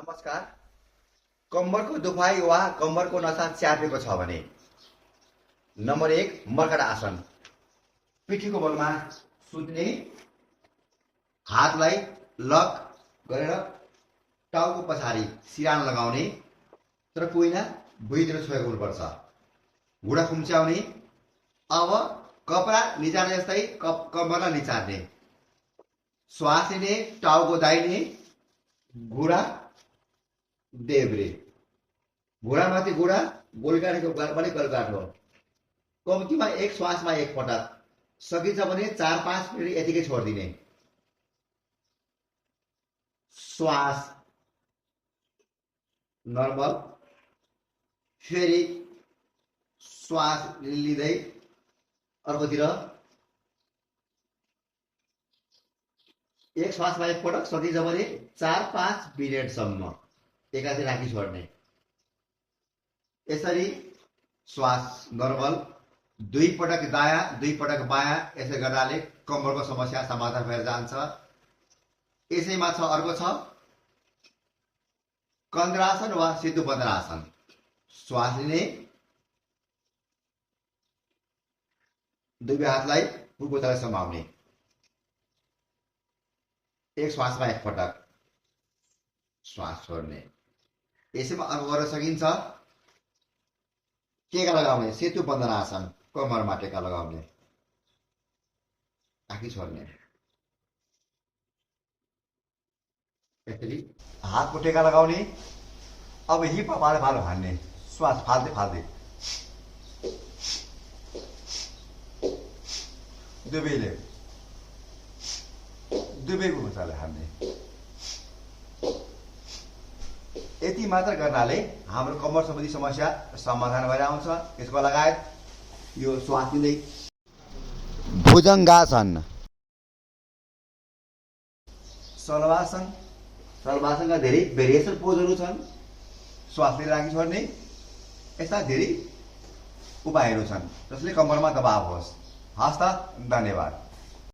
नमस्कार। कम्मरको दुखाइ वा कम्मरको नसा च्यापेको छ भने नम्बर 1 मर्कट आसन। पिठीको बलमा सुत्ने, हातलाई लक गरेर टाउको पछाडि सिरान लगाउने तर कुइना भुइँतिर छोएको हुनुपर्छ। घुँडा खुम्च्याउने, अब कपडा निचार्ने जस्तै कम्मरलाई निचार्ने। श्वास लिने, टाउको दाहिने, घुँडा देब्रे, घुँडामाथि घुँडा, गोलगाडीको पनि गोलगाड हो। कम्तीमा एक श्वासमा एक पटक, सकिन्छ भने 4-5 मिनट यतिकै छोडिदिने। श्वास नर्मल, फेरि श्वास लिँदै अर्कोतिर एक श्वासमा एक पटक, सकिन्छ भने 4-5 मिनटसम्म एकातिर राखी छोड्ने। यसरी श्वास नर्मल 2 पटक दायाँ 2 पटक बायाँ यसै गर्नाले कम्मरको समस्या समाधान भएर जान्छ। यसैमा अर्को छ कन्द्रासन वा सेतु बन्द्रासन। श्वास लिने, दुवै हातलाई पुगको तल समाउने, एक श्वासमा एक पटक श्वास छोड्ने। यसैमा अर्को गर्न सकिन्छ टेका लगाउने, सेतु बन्दनासन। कम्मरमा टेका लगाउने, राखी छोड्ने। यसरी हातको टेका लगाउने। अब हिप पाले फालो हान्ने, श्वास फाल्दै फाल्दै दुवैको खुट्टाले हान्ने। यति मात्र गर्नाले हाम्रो कम्मर सम्बन्धी समस्या समाधान भएर आउँछ। यसको लगायत यो श्वास लिँदै भुजङ्गासन, सलवासन। सलवासनका धेरै भेरिएसन पोजहरू छन्। श्वास लिएर राखी छोड्ने यस्ता धेरै उपायहरू छन् जसले कम्मरमा दबाव होस्। हस्त, धन्यवाद।